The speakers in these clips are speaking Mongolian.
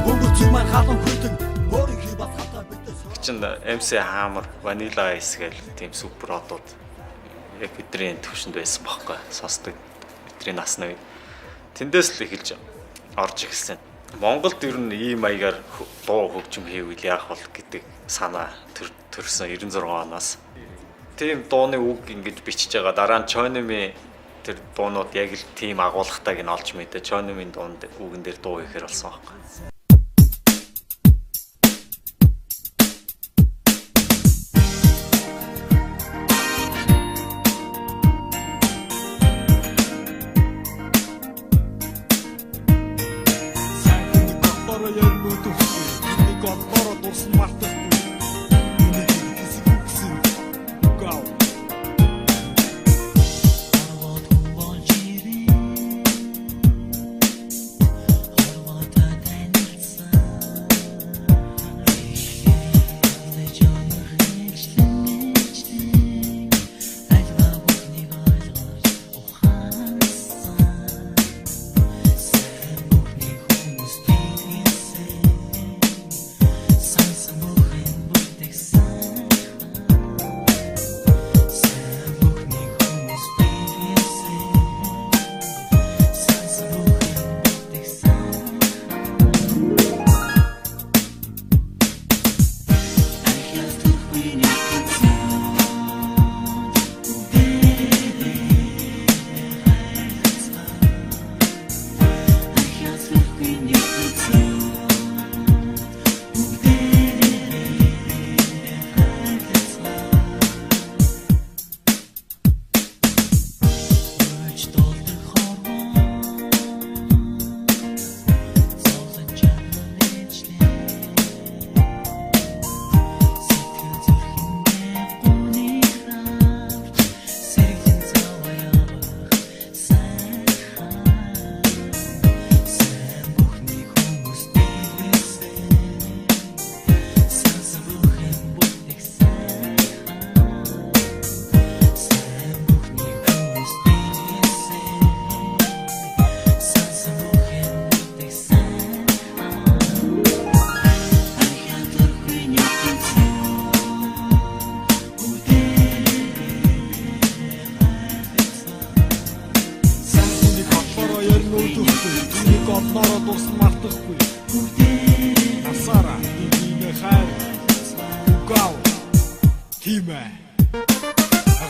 Бөмбөг маань халуун хүйтэн өөрийнхөө бас хатаа битээс. Чин MC Hammer, Vanilla Ice гэл тийм супер одууд яг бидний төвшөнд байсан байхгүй сонсдог бидний насны үед. Тэндээс л эхэлж орж эхэлсэн. Монголд ер нь ийм маягаар дуу хөгжим хийвэл яах бол гэдэг санаа төрсөн 96 оноос. Тийм дууны үг ингэж бичиж байгаа. Дараа нь Чонимын тэр дуунууд яг л тийм агуулгатай гин олж мэдээ. Чонимын дуунд үгэн дээр дуу хийхээр болсон байхгүй. Сайн хүнийг олноороо ярина өдөхгүй. Түүнийг олноороо дурсан мартахгүй. Миний гэдэг хэсэг үгсэн. Гав. Хорвоод хүн болж ирээ. Хорвоотой танилцсан. Ихтэй жонох нэвчлэн альва бүхнийг ойлгож ухаансан. Сайн бүхнийг хүмүүс бэлгэлсэн. Сансан бүхэн бүлдэгсэн. Сайн бүхнийг хүмүүс бэлгэлсэн. Сансан бүхэн бүлдэгсэн. Архиас төрхгүй нэгдсэн. Архиас төрхгүй нэгдсэн. Бүгдээрээ хайрлацгаа. Өрж дуулдаг хорвоо зовлон чаргал ээжлээ. Сэтгэл зүрхэндээ гуник авч сэргэлэн цаваа явах сайхан. Сайн бүхнийг хүмүүс бэлгэлсэн. Сансан бүхэн бүлдэгсэн. Сайн бүхнийг хүмүүс бэлгэлсэн. Сансан бүхэн бүлдэгсэн. Архиа төрхгүй нэгдсэн. Бүгдээрээ хайрлацгаа. Сайн хүнийг олноороо ярина өдөхгүй. Түүнийг олноороо дурсан мартахгүй. Насаараа биеийнээ хайр. Гав. Тийм ээ.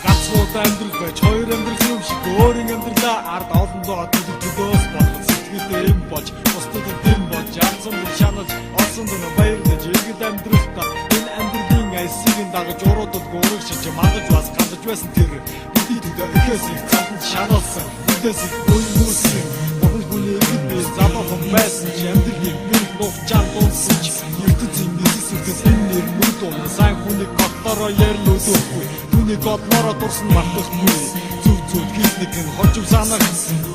Ганцхан амьдрал байж хоёр амьдрал юм шиг өөрийн амьдралаа ард олондоо төлөв төлөөс болгох сэтгэлдээ юм болж бусдад дэм болж алдсан дүн шаналж олсон дүн баярлаж иргэд амьдралтай энэ амьдралын айсыг нь дагаж уруудад гурагшиж мандаж бас гандаж байсан тэр бидний төлөө ихээс их цаланд шаналсан бидээс их буймүүлсэн бурхан хүний иргэд би залуухан байсан ч амьдралын бэрх нухчаан дунсан ч ертөнцийн нисэс сүртэс энэ нэр нүд унаа сайн хүнийг готлороо ярина өдөхгүй түүнийг олноороо дурсан мартахгүй зөв зөв хийсник нь хожим санах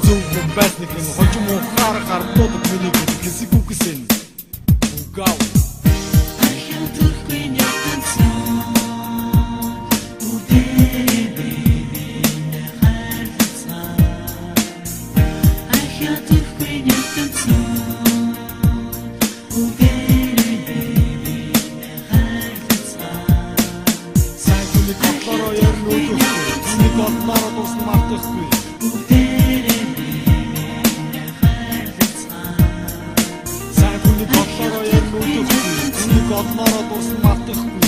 зөв хүн байсныг нь хожим ухаарах ардууд миний гэдэг хэсэг үгсэн гав. Архиа төрхгүй нэгдсэн. Бүгдээрээ биеийнээ хайрлацгаа. Архиа төрхгүй нэгдсэн. Бүгдээрээ биеийнээ хайрлацгаа. Сайн хүнийг олноороо ярина өдөхгүй түүнийг олноороо дурсан мартахгүй. Бүгдээрээ биеийнээ хайрлацгаа. Сайн хүнийг олноороо ярина өдөхгүй түүнийг олноороо дурсан мартахгүй.